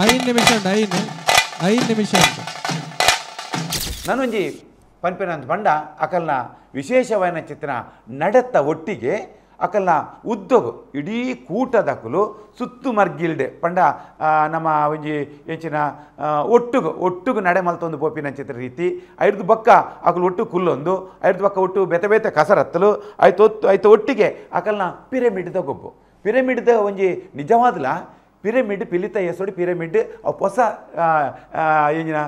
5 ನಿಮಿಷ ಉಂಟು, 5 ನಿಮಿಷ ಉಂಟು. ನಾನೊಂಜಿ ಪನ್ಪಿನಂತ ಬಂಡ ಅಕಲ್ನ ವಿಶೇಷವಾದ ಚಿತ್ರ ನಡೆತ್ತ ಒಟ್ಟಿಗೆ ಅಕಲ್ನ ಉದ್ದಗು ಇಡೀ ಕೂಟದಕಲು ಸುತ್ತು ಮರ್ಗಿಲ್ಡೆ ಪಂಡ ನಮ್ಮ ಒಂಜಿ ಎಂಚಿನ ಒಟ್ಟುಗು ಒಟ್ಟುಗು ನಡೆ ಮಲ್ತೊಂದು ಪೋಪಿನ ಚಿತ್ರ ರೀತಿ ಐದು ಬಕ್ಕ ಅಕಲು ಒಟ್ಟು ಕುಲ್ಲೊಂದು ಐದು ಬಕ್ಕ ಒಟ್ಟು ಬೇತೆ ಬೇತೆ ಕಸರತ್ತಲು ಆಯ್ತು ಆಯ್ತು ಒಟ್ಟಿಗೆ ಅಕಲ್ನ ಪಿರಮಿಡ್ದ ಗೊಬ್ಬು ಪಿರಮಿಡ್ದ ಒಂಜಿ ನಿಜವಾದಲ ಪಿರಮಿಡ್ ಪಿಲಿತ ಎಸೋಡಿ ಪಿರಮಿಡ್ ಅವು ಹೊಸ ಎಂಜಿನ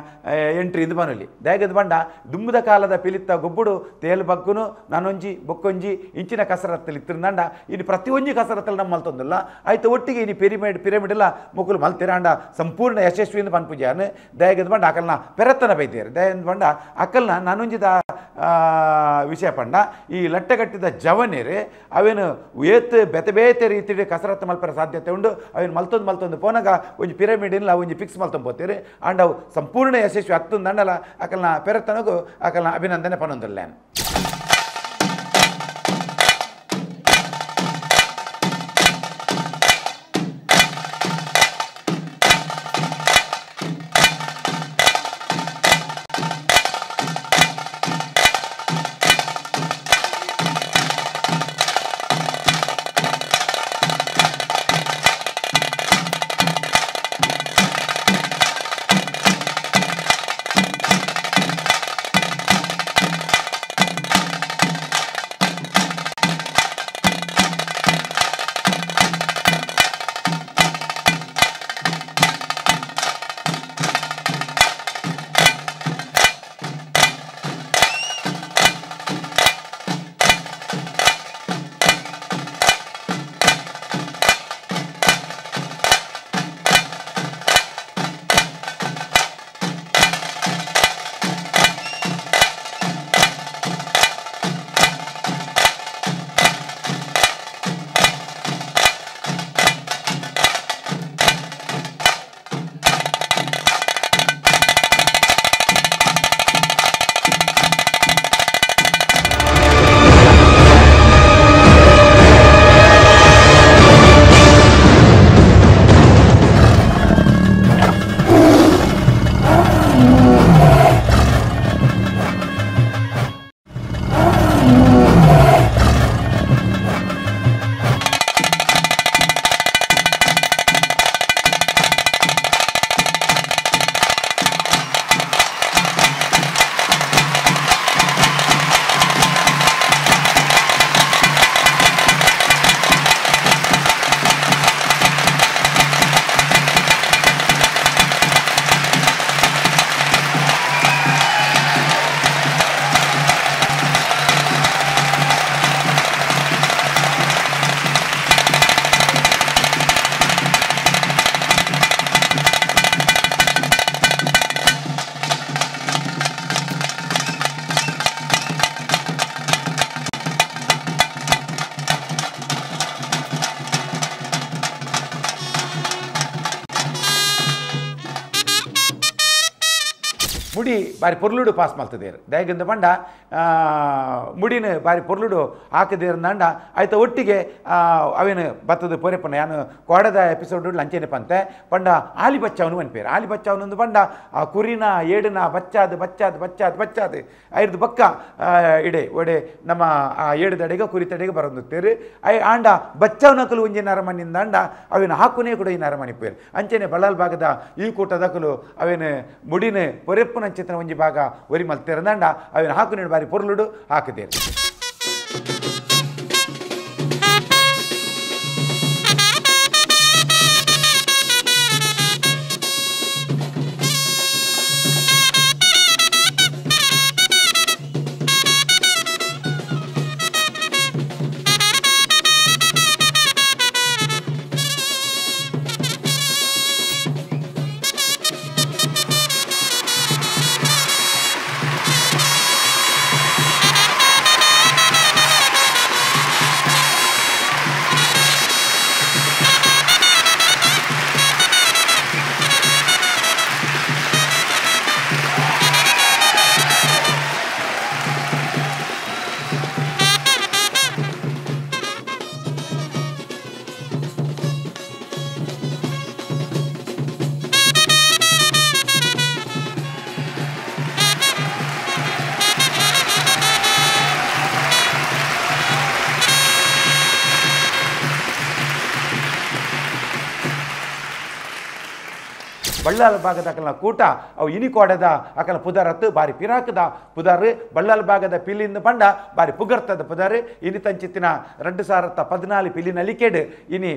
ಎಂಟ್ರಿ ಇಂದು ಬನಲಿ ದಾಯಗದ ಬಂಡ ದುಂಬದ ಕಾಲದ ಪಿಲಿತ ಗೊಬ್ಬುಡು ತೇಲು ಬಗ್ಗುನು ನಾನೊಂಜಿ ಬೊಕ್ಕೊಂಜಿ ಇಂಚಿನ ಕಸರತ್ತಲ್ಲಿ ಇತ್ತಿರಂಡ ಇನ್ನು ಪ್ರತಿಯೊಂಜಿ ಕಸರತ್ತಲ್ಲಿ ನಮ್ಮ ಮಲ್ತೊಂದಿಲ್ಲ ಆಯ್ತು ಒಟ್ಟಿಗೆ ಇನ್ನು ಪಿರಮಿಡ್ ಪಿರಮಿಡ್ ಎಲ್ಲ ಮುಕುಲು ಮಲ್ತಿರಾಂಡ ಸಂಪೂರ್ಣ ಯಶಸ್ವಿಯಿಂದ ಪನ್ಪುಜಾನು ದಯಗದ ಬಂಡ ಅಕಲ್ನ ಪೆರತ್ತನ ಬೈತೇರು ದಯದ ಬಂಡ ಅಕಲ್ನ ನಾನೊಂಜಿದ ವಿಷಯ ಪಂಡ ಈ ಲಟ್ಟೆಗಟ್ಟಿದ ಜವನೇರೆ ಅವೇನು ಏತ್ ಬೇತೆ ಬೇತೆ ರೀತಿ ಕಸರತ್ತು ಮಲ್ಪರ ಸಾಧ್ಯತೆ ಉಂಡು ಅವೇನು ಮಲ್ತೊಂದು ಮಲ್ತೊಂದು ಪೋನಾಗ ಒಂಜಿ ಪಿರಮಿಡ್ ಇಲ್ಲ ಒಂಜಿ ಫಿಕ್ಸ್ ಮಲ್ತೊಂದು ಪೋತೀರಿ ಆಂಡ್ ಅವು ಸಂಪೂರ್ಣ ಯಶಸ್ವಿ ಹತ್ತೊಂದು ಅಂಡಲ ಅಕಲ್ನ ಪೆರತ್ತನಗೂ ಅಕಲ್ನ ಅಭಿನಂದನೆ ಪನೊಂದಿಲ್ಲ. ಮುಡಿ ಬಾರಿ ಪೊರ್ಲುಡು ಪಾಸ್ ಮಲ್ತದೇರು ದಯಗಿಂದ ಬಂಡ ಮುಡಿನ ಬಾರಿ ಪೊರ್ಲುಡು ಹಾಕದೇರಂದಂಡ ಆಯ್ತ ಒಟ್ಟಿಗೆ ಅವೇನು ಬತ್ತದ ಪೊರೆಪನ ಯಾನು ಕೋಡದ ಎಪಿಸೋಡ್ ಲಂಚೇನೆ ಪಂತೆ ಪಂಡ ಆಲಿ ಬಚ್ಚಾವನು ಮನ್ಪೇರು ಆಲಿ ಬಚ್ಚಾವನೊಂದು ಬಂಡ ಆ ಕುರಿನ ಏಡಿನ ಬಚ್ಚಾದು ಬಚ್ಚಾದು ಬಚ್ಚಾದು ಬಚ್ಚಾದು ಐದು ಬಕ್ಕ ಇಡೆ ಒಡೆ ನಮ್ಮ ಆ ಏಡುದಡೆಗೆ ಕುರಿತಡೆಗೆ ಬರಂದುತ್ತೇರು I ಆಂಡ ಬಚ್ಚಾವನಕಲು ಒಂಜಿ ನರಮನಿಂದ ಅಂಡ ಅವೇನು ಹಾಕುನೇ ಕೂಡ ಈ ನರಮನಿ ಪೇರು ಅಂಚೆನೆ ಬಳ್ಳಾಲ್ ಭಾಗದ ಈ ಕೂಟದಕಲು ಅವೇನು ಮುಡಿನ ಪೊರೆಪ್ಪನ ಚಿತ್ರ ಒಂಜಿ ಭಾಗ ಒರಿ ಮಲ್ತೇರಂದಂಡ ಅವೇನು ಹಾಕುನೇಡು ಬಾರಿ ಪೊರ್ಲುಡು ಹಾಕದೇರು. Ballal ಭಾಗದ ಅಕಲ್ನ ಕೂಟ ಅವು ಇನಿಕೋಡದ ಅಕಲ ಪುದರತ್ತು ಬಾರಿ ಪಿರಾಕದ ಪುದಾರು ಬಳ್ಳಾಲ್ ಭಾಗದ ಪಿಲಿಂದ ಪಂಡ ಬಾರಿ ಪುಗರ್ತದ ಪುದಾರು ಇನಿ ತಂಚಿತ್ತಿನ 2014 ಪಿಲಿ ನಲಿಕೆಡು ಇನಿ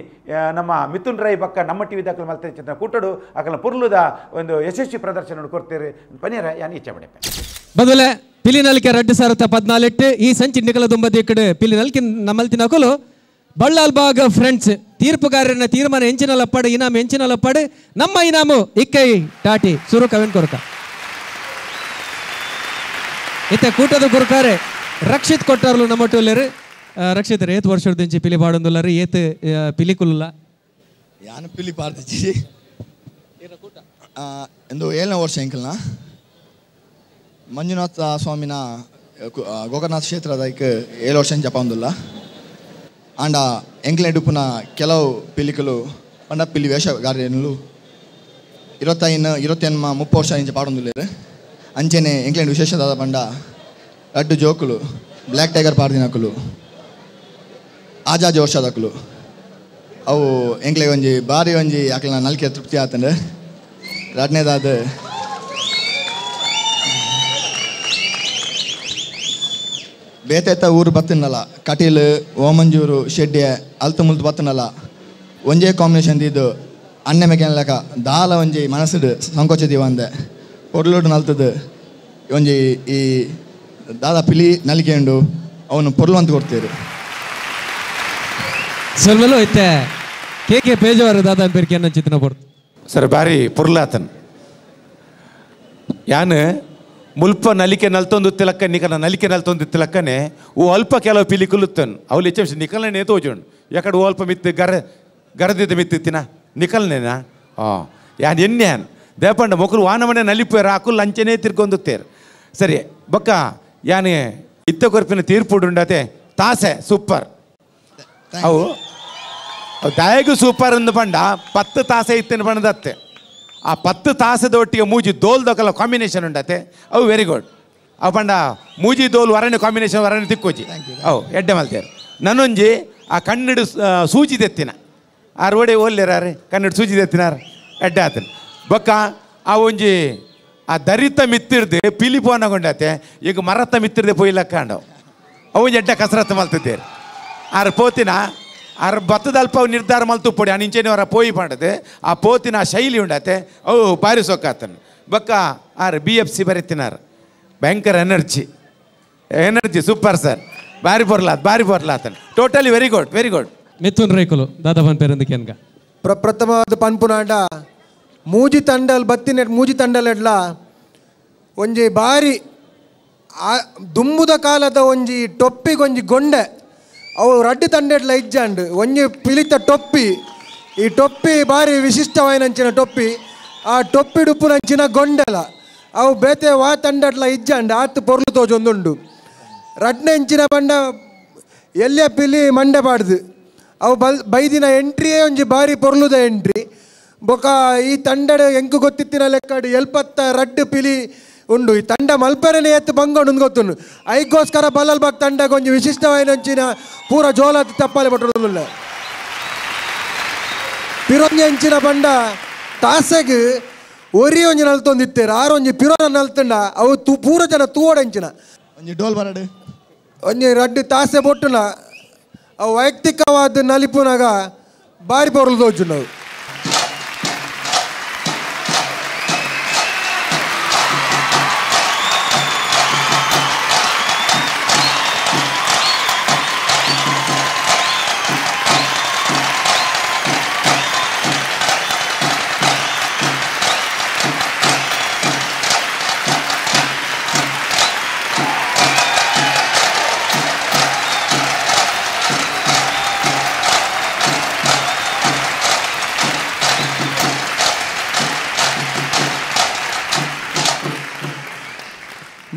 ನಮ್ಮ ಮಿಥುನ್ ರೈ ಬಕ್ಕ ನಮ್ಮ ಟಿವಿ ದಾಖಲು ಮಲ್ತಿನ ಕೂಟಡು ಅಕಲ ಪುರ್ಲುದ ಒಂದು ಯಶಸ್ವಿ ಪ್ರದರ್ಶನ ಕೊಡ್ತೀರಿ ಪನೀರ ಯಾನ್ ಇಚ್ಛೆ ಪಡೆಪೆ ಬದಲೆ ಪಿಲಿ ನಲಿಕೆ 2014 ಈ ಸಂಚಿ ನಿಕಲ ದುಂಬದಿ ಕಡೆ ಪಿಲಿ ನಲಿಕೆ ನಮ್ಮಲ್ತಿನ ಅಕಲು ಬಳ್ಳಾಲ್ ಬಾಗ ಫ್ರೆಂಡ್ಸ್ ತೀರ್ಪುಗಾರನ ತೀರ್ಮಾನ ಎಂಚಿನಲಪ್ಪಾಡು ಇನಾಮ್ ಎಂಚಿನಲಪ್ಪಾಡು ನಮ್ಮ ಇನಾಮು ಇಕ್ಕೈ ಟಾಟಿ ಸುರು ಕವಿನ್ ಕೊರಕ ಇತ್ತ ಕೂಟದ ಗುರುಕಾರೆ ರಕ್ಷಿತ್ ಕೊಟ್ಟಾರ್ಲು ನಮ್ಮ ಟೂಲರು ರಕ್ಷಿತ್ ಏತ್ ವರ್ಷದಿಂಚಿ ಪಿಲಿ ಪಾಡೊಂದುಲ್ಲರು ಏತ್ ಪಿಲಿ ಕುಲ್ಲುಲ್ಲ ಯಾನು ಪಿಲಿ ಪಾಡ್ತಿಜಿ ಎಂದು 7ನೇ ವರ್ಷ ಎಂಕಲ್ನ ಮಂಜುನಾಥ ಸ್ವಾಮಿನ ಗೋಕರ್ಣನಾಥ ಕ್ಷೇತ್ರದ 7 ವರ್ಷ ಜಪ ಒಂದುಲ್ಲ ಆಂಡ ಎಂಕ್ಲೆಡುಪುನ ಕೆಲವು ಪಿಲಿಕಲು ಪಂಡ ಪಿಲಿ ವೇಷಗಾರನು 25 28 30 ವರ್ಷ ಇಂಚ ಪಾಡೊಂದುಲ್ಲೆರ್ ಅಂಚೆನೆ ಎಂಕ್ಲೆಂಡ್ ವಿಶೇಷದಾದ ಪಂಡ ರಡ್ಡು ಜೋಕುಲು ಬ್ಲ್ಯಾಕ್ ಟೈಗರ್ ಪಾಡ್ದಿನಕುಲು ಆಜಾಜಿ ವರ್ಷದಕುಲು ಅವು ಎಂಕ್ಲೆಗ್ ಒಂಜಿ ಬಾರಿ ಒಂಜಿ ಅಕ್ಲೆನ ನಲ್ಕೆ ತೃಪ್ತಿ ಆತಂಡ್. ರಡ್ನೇದಾದ ಬೇತೇತ ಊರು ಬತ್ತಿನಲ್ಲ ಕಟೀಲು ಓಮಂಜೂರು ಶೆಡ್ಡೆ ಅಲ್ತು ಮುಲ್ತು ಬತ್ತಿನಲ್ಲ ಒಂಜೇ ಕಾಂಬಿನೇಷನ್ ದಿದ್ದು ಅಣ್ಣೆ ಮೆಕೆನ್ ಲೆಕ್ಕ ದಾಲ ಒಂಜಿ ಮನಸ್ಸುಡು ಸಂಕೋಚ ದೀವಂದೆ ಪೊರ್ಲುಡು ನಲ್ತದು ಒಂಜಿ ಈ ದಾದ ಪಿಲಿ ನಲಿಕೆ ಉಂಡು ಅವನು ಪೊರ್ಲು ಅಂತ ಕೊಡ್ತೀರಿ. ಸೊಲ್ಮೆಲು ಇತ್ತೆ ಕೆ ಕೆ ಪೇಜವರು ದಾದ ಪೇರ್ಕೆ ಅನ್ನ ಚಿತ್ನ ಪೊರ್ತು ಸರ್ ಬಾರಿ ಪೊರ್ಲಾತನ್ ಯಾನು ಮುಲ್ಪ ನಲಿಕೆ ನಲ್ತೊಂದು ತಿಲಕ್ಕ ನಿಕಲ ನಲಿಕೆ ನಲ್ತೊಂದು ತಿಲಕ್ಕನೆ ಓ ಅಲ್ಪ ಕೆಲವು ಪಿಲಿ ಕುಲ್ಲುತ್ತನ್ ಅವಳು ಹೆಚ್ಚು ನಿಕಲನೇ ತೋಜೋಣ್ ಯಾಕಡೆ ಓ ಅಲ್ಪ ಮಿತ್ತು ಗರ ಗರದಿದ್ದ ಮಿತ್ತಿತ್ತಿನ ನಿಕಲ್ನೇನಾ ಹಾಂ ಯಾನ್ ಎನ್ಯಾನ್ ದೇಪಂಡ ಮೊಕಲು ವಾನಮನೆ ನಲಿಪೇರ ಅಕುಲ್ ಅಂಚೆನೇ ತಿರ್ಕೊಂದುತ್ತೇರು ಸರಿ ಬಕ್ಕ ಯಾನೆ ಇತ್ತ ಕೊರ್ಪಿನ ತೀರ್ಪುಡುಂಡತೆ ತಾಸೆ ಸೂಪರ್ ಅವು ದಾಯಗು ಸೂಪರ್ ಅಂದು ಪಂಡ 10 ತಾಸೆ ಇತ್ತಿನ ಪಂಡದತ್ತೆ ಆ 10 ತಾಸದ ಒಟ್ಟಿಗೆ ಮೂಜಿ ದೋಲ್ ದೊಕಲ ಕಾಂಬಿನೇಷನ್ ಉಂಡತೆ ಅವು ವೆರಿ ಗುಡ್ ಅವು ಪಂಡ ಮೂಜಿ ದೋಲ್ ವರಣೆ ಕಾಂಬಿನೇಷನ್ ವರಣೆ ತಿಕ್ಕೋಜಿ ಅವು ಎಡ್ಡೆ ಮಲ್ತೇರು ನನ್ನೊಂಜಿ ಆ ಕನ್ನಡ ಸೂಜಿ ತೆತ್ತಿನ ಆ ರೋಡೆ ಓಲ್ಲೇರಾರೆ ಕನ್ನಡ ಸೂಜಿ ತೆತ್ತಿನಾರ ಎಡ್ಡೆ ಆತನ ಬೊಕ್ಕ ಆ ಒಂಜಿ ಆ ದರಿತ ಮಿತ್ತಿರ್ದೆ ಪಿಲಿ ಪೋನಗೊಂಡತೆ ಈಗ ಮರತ ಮಿತ್ತಿರ್ದೆ ಪೊಯ್ಲಕ್ಕ ಅಂಡವು ಅವು ಒಂಜಿ ಎಡ್ಡೆ ಕಸರತ್ತು ಮಲ್ತಿದ್ದೇರು ಆರು ಪೋತಿನ ಆರು ಬತ್ತದ ಅಲ್ಪ ಅವು ನಿರ್ಧಾರ ಮಲ್ತು ಪೊಡಿ ಆ ನಿಂಚೆನೆ ಅವರ ಪೋಯಿ ಪಂಡದೆ ಆ ಪೋತಿನ ಆ ಶೈಲಿ ಉಂಡತೆ ಅವು ಬಾರಿ ಸೊಕ್ಕಾತನ ಬೊಕ್ಕ ಆರು BFC ಬರೀತಿನಾರು ಭಯಂಕರ energy energy super sir ಬಾರಿ ಬೊರ್ಲಾತ್ ಬಾರಿ ಬೊರ್ಲಾತನ totally very good very good. Mithun ರೇಕುಲು ದಾದಾಬನ್ ಪೇರಂದಕ್ಕೆ ಅನ್ಗ ಪ್ರಪ್ರಥಮವಾದ ಪನ್ಪುನಾಂಡ ಮೂಜಿ ತಂಡಲ್ ಬತ್ತಿನ ಮೂಜಿ ತಂಡಲೆಡ್ಲ ಒಂಜಿ ಬಾರಿ ದುಂಬುದ ಕಾಲದ ಒಂಜಿ ಟೊಪ್ಪಿಗೊಂಜಿ ಗೊಂಡೆ ಅವು ರಡ್ಡು ತಂಡೆಡ್ಲ ಇಜ್ಜಾಂಡು ಒಂಜಿ ಪಿಲಿತ ಟೊಪ್ಪಿ ಈ ಟೊಪ್ಪಿ ಬಾರಿ ವಿಶಿಷ್ಟವಾಯಿನಂಚಿನ ಟೊಪ್ಪಿ ಆ ಟೊಪ್ಪಿ ಡುಪ್ಪುನಂಚಿನ ಗೊಂಡೆಲ ಅವು ಬೇತೆ ವಾ ತಂಡಡ್ಲ ಇಜ್ಜಾಂಡು ಆತು ಪೊರ್ಲು ತೋಜೊಂದುಂಡು ರಡ್ನೆ ಇಂಚಿನ ಬಂಡ ಎಲ್ಲಿಯ ಪಿಲಿ ಮಂಡೆ ಪಾಡ್ದು ಅವು ಬೈದಿನ ಎಂಟ್ರಿಯೇ ಒಂಜಿ ಬಾರಿ ಪೊರ್ಲುದ ಎಂಟ್ರಿ ಬೊಕ ಈ ತಂಡಡ್ ಎಂಕು ಗೊತ್ತಿತ್ತಿನ ಲೆಕ್ಕಡು ಎಲ್ಪತ್ತ ರಡ್ಡು ಪಿಲಿ ಉಂಡು ಈ ತಂಡ ಮಲ್ಪೆರನೆ ಎತ್ತು ಬಂಗೊಂಡು ಗೊತ್ತುಂಡು ಐಗೋಸ್ಕರ ಬಲ್ಲಲ್ ಬಾಗ್ ತಂಡಕ್ಕೆ ಒಂಜಿ ವಿಶಿಷ್ಟವಾಯಿನಂಚಿನ ಪೂರ ಜೋಲಾತಿ ತಪ್ಪಾಲೆ ಪಟ್ಟೊಂದುಲ್ಲ ಪಿರೊಂಜಿ ಅಂಚಿನ ಬಂಡ ತಾಸೆಗ್ ಒರಿ ಒಂಜಿ ನಲ್ತೊಂದಿತ್ತೇರು ಆರೊಂಜಿ ಪಿರೋನ ನಲ್ತಂಡ ಅವು ತೂ ಪೂರ ಜನ ತೂವಡಂಚಿನ ಒಂಜಿ ಡೋಲ್ ಬರಡು ಒಂಜಿ ರಡ್ಡು ತಾಸೆ ಬೊಟ್ಟುನ ಅವು ವೈಯಕ್ತಿಕವಾದ ನಲಿಪುನಾಗ ಬಾರಿ ಪೊರ್ಲು ತೋಜು ನಾವು.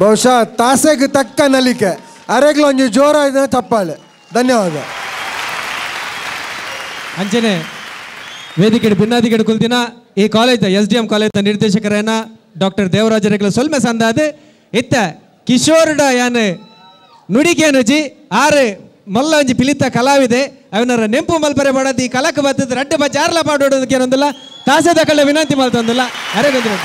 ಬಹುಶಃ ತಾಸೆಗೆ ತಕ್ಕ ನಲಿಕೆ ಅರೆಗ್ಲೊಂಜಿ ಜೋರಾದ ಚಪ್ಪಾಳೆ. ಧನ್ಯವಾದ. ಅಂಚನೆ ವೇದಿಕೆ ಭಿನ್ನಾದಿಗೆ ಕುಲ್ದಿನ ಈ college SDM college ನಿರ್ದೇಶಕರೇನ doctor ದೇವರಾಜರೆಗ್ಲ ಸೊಲ್ಮೆ ಸಂದಾದ ಇತ್ತ ಕಿಶೋರ್ಡ ಯಾನ್ ನುಡಿಗೇನುಜಿ ಆರು ಮಲ್ಲ ಒಂಜಿ ಪಿಲಿತ ಕಲಾವಿದೆ ಅವನರ ನೆಂಪು ಮಲ್ಪರೆ ಬಾಡದು ಈ ಕಲಕ ಬತ್ತದ ರಡ್ಡು ಬಜಾರ್ಲ ಪಾಡೋದಕ್ಕೆ ಏನೊಂದಿಲ್ಲ ತಾಸೆದ ಕಳ್ಳ ವಿನಂತಿ ಮಲ್ತೊಂದುಲ್ಲ ಅರೆ ಬಂದಿರ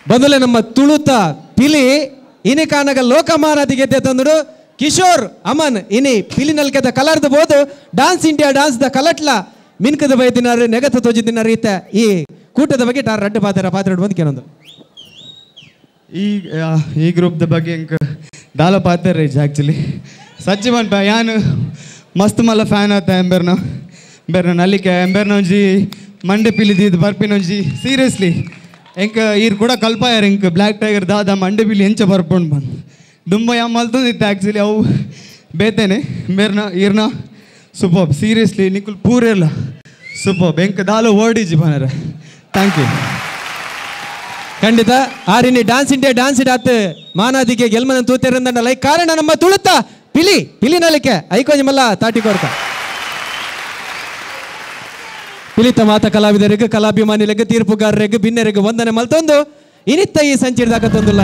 ಬದಲೆ ನಮ್ಮ ತುಳುತ ಪಿಲಿ ಇನಿ ಕಾನಗ ಲೋಕಮಾನದಿ ಗೆದ್ದೆ ತಂದುಡು ಕಿಶೋರ್ ಅಮನ್ ಇನಿ ಪಿಲಿ ನಲ್ಕೆದ ಕಲರ್ದ ಬೋದು ಡಾನ್ಸ್ ಇಂಡಿಯಾ ಡಾನ್ಸ್ the ಕಲಟ್ಲ ಮಿನ್ಕದ ಬೈದಿನಾರು ನೆಗತ ತೋಜಿದಿನ ರೀತ ಈ ಕೂಟದ ಬಗ್ಗೆ ಟಾರ್ ರಡ್ಡು ಪಾತ್ರ ಪಾತ್ರ ಬಂದು ಕೇನೊಂದು ಈ ಈ ಗ್ರೂಪ್ದ ಬಗ್ಗೆ ಎಂಕ್ ದಾಲ ಪಾತ್ರ ರೈಜ್ ಆ್ಯಕ್ಚುಲಿ ಸಜ್ಜಿ ಮನ್ಪ ಯಾನು ಮಸ್ತ್ ಮಲ್ಲ ಫ್ಯಾನ್ ಆತ ಎಂಬೆರ್ನ ಎಂಬೆರ್ನ ನಲ್ಲಿಕೆ ಎಂಬೆರ್ನ ಒಂಜಿ ಮಂಡೆ ಪಿಲಿದಿದ್ದು ಬರ್ಪಿನೊಂಜಿ ಸೀರಿಯಸ್ಲಿ ಎಂಕ್ ಈರ್ ಕೂಡ ಕಲ್ಪಾಯರ್ ಎಂಕ್ ಬ್ಲ್ಯಾಕ್ ಟೈಗರ್ ದಾದ ಮಂಡೆ ಪಿಲಿ ಎಂಚ ಬರ್ಪುಂಡು ಬಂದು ದುಂಬ ಯಾ ಮಲ್ತೊಂದಿತ್ತು ಆ್ಯಕ್ಚುಲಿ ಅವು ಬೇತೇನೆ ಮೇರ್ನ ಈರ್ನ ಸೂಪರ್ ಸೀರಿಯಸ್ಲಿ ನಿಕುಲ್ ಪೂರೆಲ್ಲ ಸೂಪರ್ ಎಂಕ್ ದಾಲ ವರ್ಡ್ ಇಜ್ಜಿ ಬನರ thank you. ಖಂಡಿತ ಆರಿನಿ ಡಾನ್ಸ್ ಇಂಡಿಯಾ ಡಾನ್ಸ್ ಇಡಾತ್ ಮಾನಾದಿಗೆ ಗೆಲ್ಮನ ತೂತೆರಂದ ಲೈಕ್ ಕಾರಣ ನಮ್ಮ ತುಳುತ್ತ ಪಿಲಿ ಪಿಲಿ ನಲಿಕೆ ಐಕೋಜಿ ಮಲ್ಲ ತಾಟಿ ಕೊರ್ತ ಪಿಲಿತ ಮಾತ ಕಲಾವಿದರಿಗೆ ಕಲಾಭಿಮಾನಿಗಳಿಗೆ ತೀರ್ಪುಗಾರರಿಗೆ ಬಿನ್ನೆರಿಗೆ ವಂದನೆ ಮಲ್ತೊಂದು ಇನಿತ್ತ ಈ ಸಂಚಿರ್ದಾಕ ತಂದುಲ್ಲ.